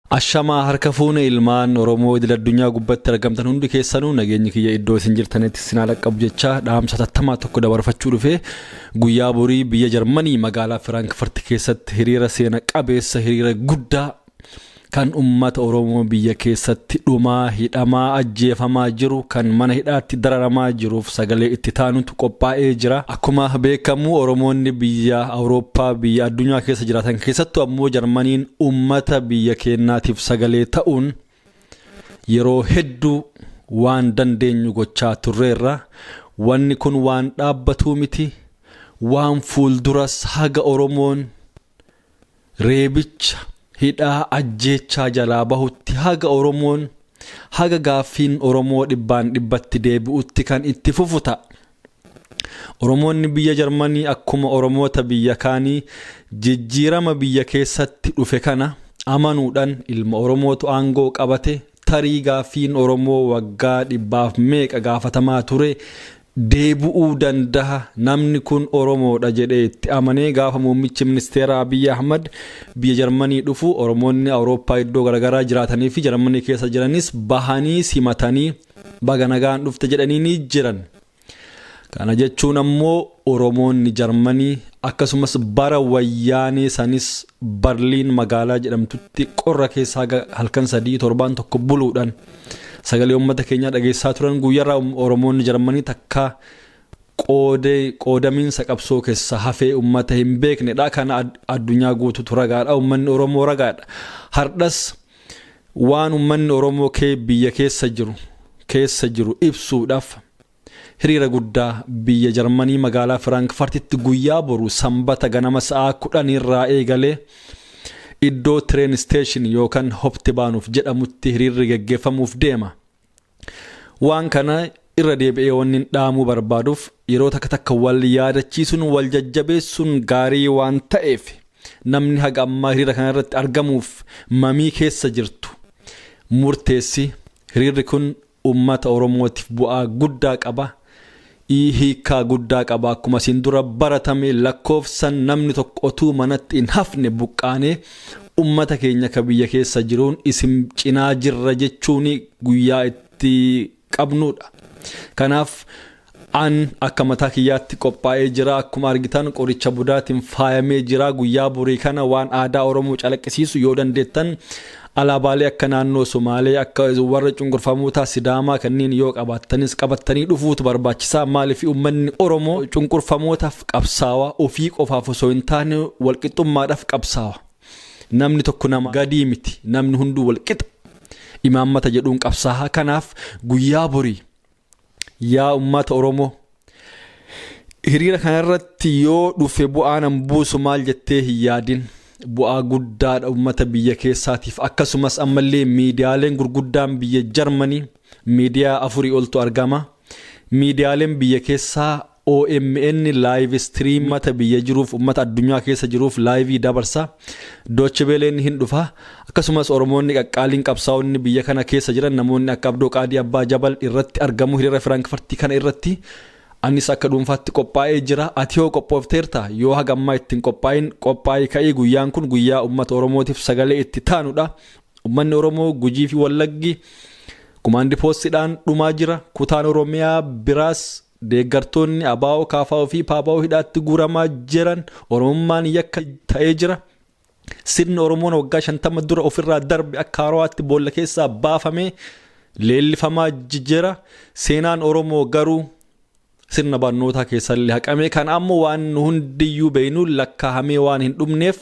Ashamaa harka fuune ilmaan Oromoo idil addunyaa gubbatti argamtan hundi keessanuu, nageenyi kiyya iddoo isin jirtanitti isin haa dhaqqabu jechaa, dhaamsa tattamaa tokko dabarfachuu dhufe. Guyyaa borii biyya Jarmanii magaalaa Firaankfurt keessatti hiriira seena qabeessa, hiriira guddaa kan ummata Oromoo biyya keessatti dhumaa, hidhamaa, ajjeefamaa jiru, kan mana hidhaatti dararamaa jiruuf sagalee itti taanutu qophaa'ee jira. Akkuma beekamu Oromoonni biyya Awurooppaa, biyya addunyaa keessa jiraatan, keessattuu ammoo Jarmaniin, ummata biyya keenyaatiif sagalee ta'uun yeroo hedduu waan dandeenyu gochaa turreerra. Wanni kun waan dhaabbatuu miti. Waan fuulduras haga Oromoon reebicha, hidhaa, ajjeechaa jalaa bahutti, haga Oromoon, haga gaaffiin Oromoo dhibbaan dhibbatti deebi'utti kan itti fufu ta'a. Oromoonni biyya Jarmanii akkuma Oromoota biyya kaanii jijjiirama biyya keessatti dhufe kana amanuudhaan, ilma Oromootu aangoo qabate, tarii gaaffiin Oromoo waggaa dhibbaaf meeqa gaafatamaa ture deebi'uu danda'a, namni kun Oromoodha jedhee itti amanee, gaafa muummichi ministeera Abiyyi Ahmad biyya Jarmanii dhufu Oromoonni Awurooppaa iddoo garaagaraa jiraatanii fi Jarmanii keessa jiranis bahanii simatanii baga nagaan dhufte jedhanii ni jiran. Kana jechuun ammoo Oromoonni Jarmanii akkasumas bara wayyaanee sanis Barliin magaalaa jedhamtutti qorra keessa haga halkan 3 torbaan tokko buluudhaan sagalee uummata keenyaa dhageessaa turan. Guyyarraa Oromoonni Jarmanii takka qoodee qoodamiinsa qabsoo keessa hafee uummata hin beeknedha. Kana addunyaa guututu ragaadha. Uummanni Oromoo ragaadha. Hardhas waan uummanni Oromoo kee biyya keessa jiru ibsuudhaaf hiriira guddaa biyya Jarmanii magaalaa Firaankfartitti guyyaa boru Sanbata ganama sa'aa 10 irraa eegalee iddoo train station yookaan Hauptbahnhof jedhamutti hiriirri geggeeffamuuf deema. Waan kana irra deebi'ee wanni dhaamuu barbaaduuf, yeroo takka takka wal yaadachiisuun, wal jajjabeessuun gaarii waan ta'eef, namni haga ammaa hiriira kana irratti argamuuf mamii keessa jirtu murteessi. Hiriirri kun ummata Oromootiif bu'aa guddaa qaba. Hiikaa guddaa qaba. Akkuma isin dura baratame lakkoofsan namni tokko otuu manatti hin hafne buqqaanee ummata keenya ka biyya keessa jiruun isin cinaa jirra jechuun guyyaa itti qabnudha. Kanaaf an akka mataa kiyyaatti qophaa'ee jira. Akkuma argitan qoricha budaatiin faayamee jira. Guyyaa borii kana waan aadaa Oromoo calaqqisiisu, yoo dandeettan alaabaalee akka naannoo Somaalee, akka warra cunqurfamootaa Sidaamaa kanneen yoo qabaattanis qabattanii dhufuutu barbaachisaa. Maaliif? Uummanni Oromoo cunqurfamootaaf qabsaawaa, ofii qofaaf osoo hin taane walqixxummaadhaaf qabsaawa. Namni tokko nama gadii miti, namni hunduu walqixa imaammata jedhuun qabsaahaa. Kanaaf guyyaa borii, yaa uummata Oromoo, hiriira kanarratti yoo dhufe bu'aan buusu maal jettee hin yaadin. Bu'aa guddaadha uummata biyya keessaatiif. Akkasumas ammallee miidiyaaleen gurguddaan biyya Jarmanii, miidiyaa afurii oltu argama. Miidiyaaleen biyya keessaa OMN live stream uummata biyya jiruuf, uummata addunyaa keessa jiruuf live dabarsa. Deutsche Welleen hin dhufa. Akkasumas Oromoonni qaqqaaliin qabsaa'onni biyya kana keessa jiran, namoonni akka Abdoo Qaadii Abbaa Jabal irratti argamu hiriira Firaankfartii kana irratti. Anis akka dhuunfaatti qophaa'ee jira. Ati hoo qophoofteerta? Yoo haga ammaa ittiin qophaa'in, qophaa'ii ka'ii. Guyyaan kun guyyaa uummata Oromootiif sagalee itti taanudha. Uummanni Oromoo Gujii fi Wallaggi kumaandi poostiidhaan dhumaa jira. Kutaan Oromiyaa biraas deeggartoonni ABO, KFO fi PABO hidhaatti guuramaa jiran. Oromummaan yakka ta'ee jira. Sirni Oromoon waggaa 50 dura ofirraa darbe akka haarawaatti boolla keessaa baafamee leellifamaa jira. Seenaan Oromoo garuu sirna barnootaa keessallee haqamee, kan ammoo waan hundiyyuu beeknu lakkaa'amee waan hin dhumneef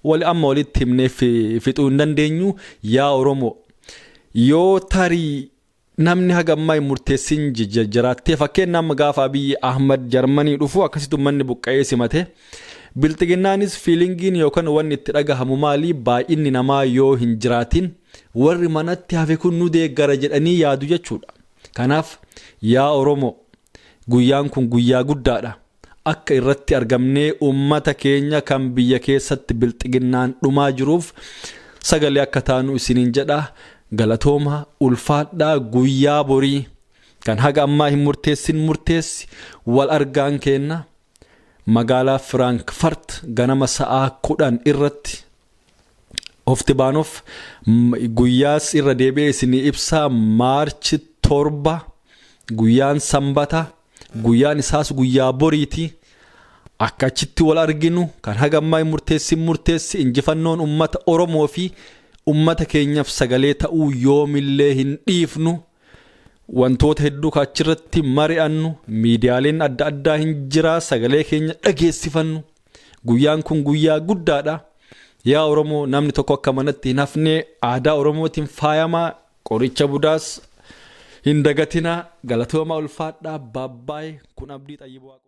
wali amma walitti himneef fixuu hin dandeenyu. Yaa Oromoo, yoo tarii namni haga ammaa hin murteessin jiraattee, fakkeenyaaf amma gaafa Abiyyi Ahmad Jarmanii dhufu akkasitti uummanni buqqa'ee simate. Bilxiginnaanis feelingiin yookaan wanni itti dhagahamu maali? Baay'inni namaa yoo hin jiraatin warri manatti hafe kun nu deeggara jedhanii yaadu jechuudha. Kanaaf yaa Oromoo, guyyaan kun guyyaa guddaadha. Akka irratti argamnee uummata keenya kan biyya keessatti bilxiginnaan dhumaa jiruuf sagalee akka taanu isiniin jedha. Galatooma, ulfaadhaa. Guyyaa borii kan haga ammaa hin murteessin murteessi. Wal argaan kenna magaalaa Firaankfart ganama sa'aa 10 irratti. Hauptbahnhof. Guyyaas irra deebi'ee isinii ibsaa, March 7, guyyaan Sanbata, guyyaan isaas guyyaa boriiti. Akka achitti wal arginu kan haga ammaa hin murteessin murteessi. Injifannoon ummata Oromoo fi ummata keenyaaf sagalee ta'uu yoomillee hin dhiifnu. Wantoota hedduu achirratti mari'annu, miidiyaaleen adda addaa hin jiraa, sagalee keenya dhageessifannu. Guyyaan kun guyyaa guddaadha. Yaa Oromoo, namni tokko akka manatti hin hafne, aadaa Oromootiin faayamaa, qoricha budaas hin dagatinaa. Galatoomaa, ulfaadhaa, baabbaayee. Kun Abdii Xayyibaa.